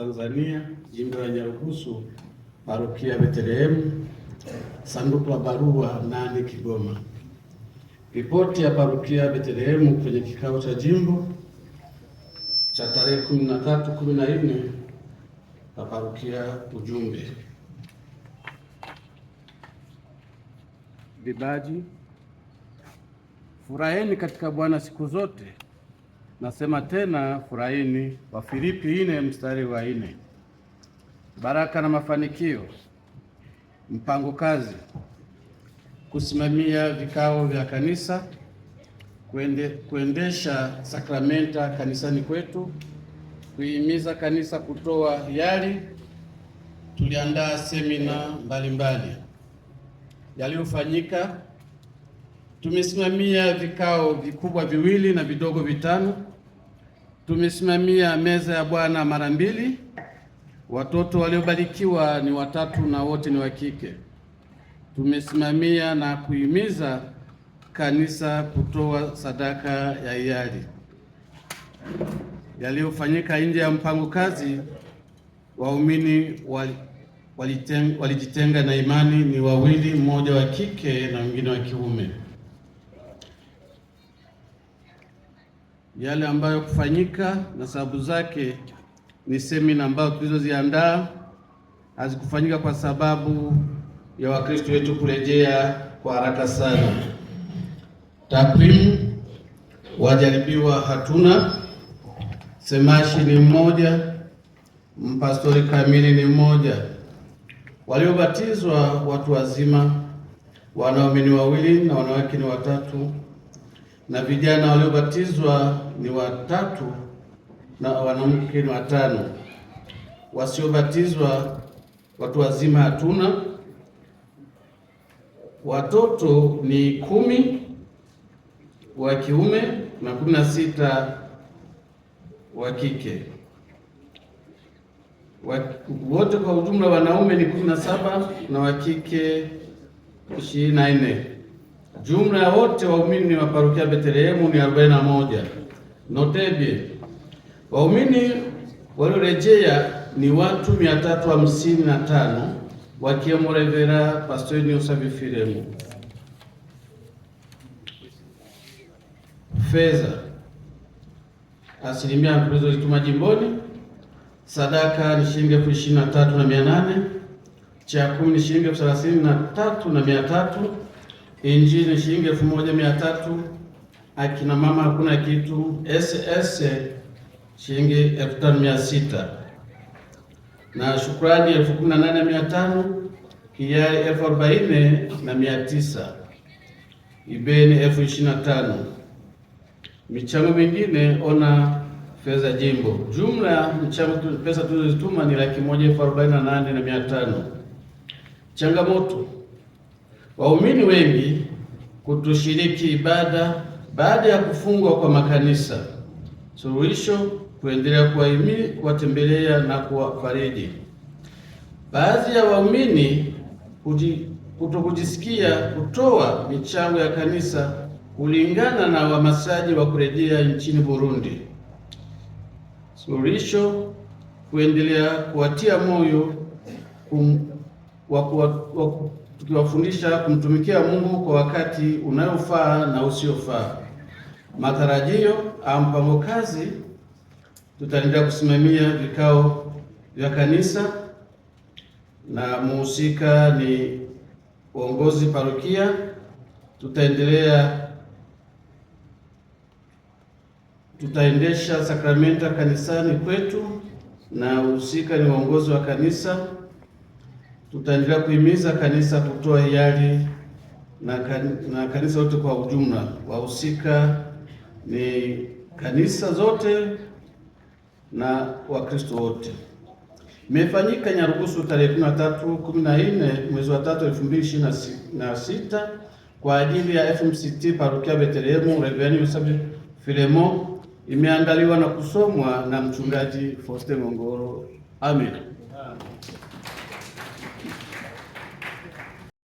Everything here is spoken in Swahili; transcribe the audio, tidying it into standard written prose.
Tanzania, jimbo la Nyarugusu, parokia Bethlehemu, sanduku la barua 8, Kigoma. Ripoti ya parokia Bethlehemu kwenye kikao cha jimbo cha tarehe 13 14 la parokia. Ujumbe vibaji. Furaheni katika Bwana siku zote. Nasema tena furahini. Wafilipi 4 mstari wa 4. Baraka na mafanikio. Mpango kazi: kusimamia vikao vya kanisa, kuendesha sakramenta kanisani kwetu, kuhimiza kanisa kutoa hiari. Tuliandaa semina mbalimbali yaliyofanyika. Tumesimamia vikao vikubwa viwili na vidogo vitano. Tumesimamia meza ya Bwana mara mbili. Watoto waliobarikiwa ni watatu na wote ni wa kike. Tumesimamia na kuhimiza kanisa kutoa sadaka ya hiari. Yaliyofanyika nje ya mpango kazi, waumini walijitenga na imani ni wawili, mmoja wa kike na mwingine wa kiume. Yale ambayo kufanyika na sababu zake ni semina ambazo tulizoziandaa hazikufanyika kwa sababu ya Wakristo wetu kurejea kwa haraka sana. Takwimu wajaribiwa hatuna, semashi ni mmoja, mpastori kamili ni mmoja, waliobatizwa watu wazima, wanaume ni wawili na wanawake ni watatu, na vijana waliobatizwa ni watatu na wanawake ni watano. Wasiobatizwa watu wazima hatuna, watoto ni 10 wa kiume na 16 wa kike. Wote kwa ujumla wanaume ni 17 na wa kike 24. Jumla ya wote waumini wa parokia Bethlehemu ni 41. Notebie, waumini waliorejea ni watu 355 wakiwemo Revera Pastor Niyonsaba Filemo. Fedha asilimia tulizozituma jimboni, sadaka ni shilingi 23,800, cha kumi ni shilingi 33,300, injili ni shilingi 1,300, akina mama hakuna kitu, SS shilingi 5,600 na shukrani 18,500, hiari 40,900, ibeni 25,000. Michango mingine ona fedha jimbo. Jumla mchango pesa tulizozituma ni 148,500. Changamoto: waumini wengi kutoshiriki ibada baada ya kufungwa kwa makanisa. Suluhisho: kuendelea kuwatembelea na kuwafariji. Baadhi ya waumini kutokujisikia kutoa michango ya kanisa kulingana na uhamasishaji wa kurejea nchini Burundi. Suluhisho: kuendelea kuwatia moyo tukiwafundisha kumtumikia Mungu kwa wakati unayofaa na usiofaa. Matarajio au mpango kazi: tutaendelea kusimamia vikao vya kanisa na muhusika ni uongozi parokia. Tutaendesha sakramenta kanisani kwetu na uhusika ni uongozi wa kanisa. Tutaendelea kuhimiza kanisa kutoa hiari na kanisa wote kwa ujumla. Wahusika ni kanisa zote na Wakristo wote. Imefanyika Nyarugusu tarehe 13 14 mwezi wa 3 2026 kwa ajili ya FMCT parokia Bethlehemu Reverend Yusuf Filemo. Imeandaliwa na kusomwa na mchungaji Faustin Ngongoro. Amen.